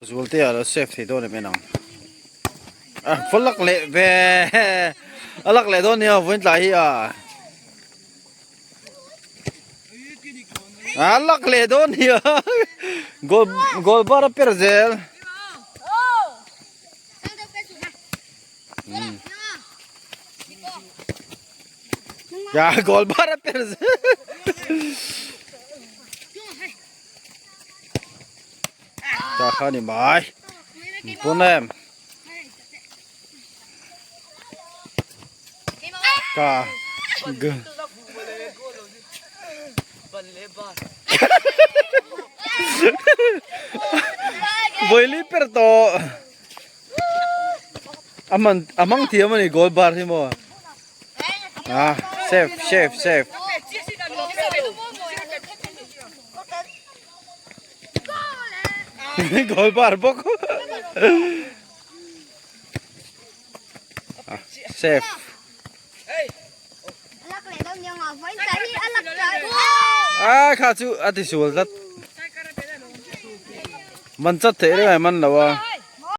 Zualte a lo save thei dawn em en ang. A va lak leh ve. A lak leh dawn nia vawiin tlai hi a. A lak leh dawn nia. Goal goal bar a per zel. Ya goal bar a per zel. Ta kha ni mai. Pawn em. Ka. G. Voili per to. Aman amang thiam ani goal bar hi mo. Ah, safe, safe, safe. Goal bar bawk. Ah, safe. Ah, kha chu a ti sual tlat. Man chat theih reng ai man lo a.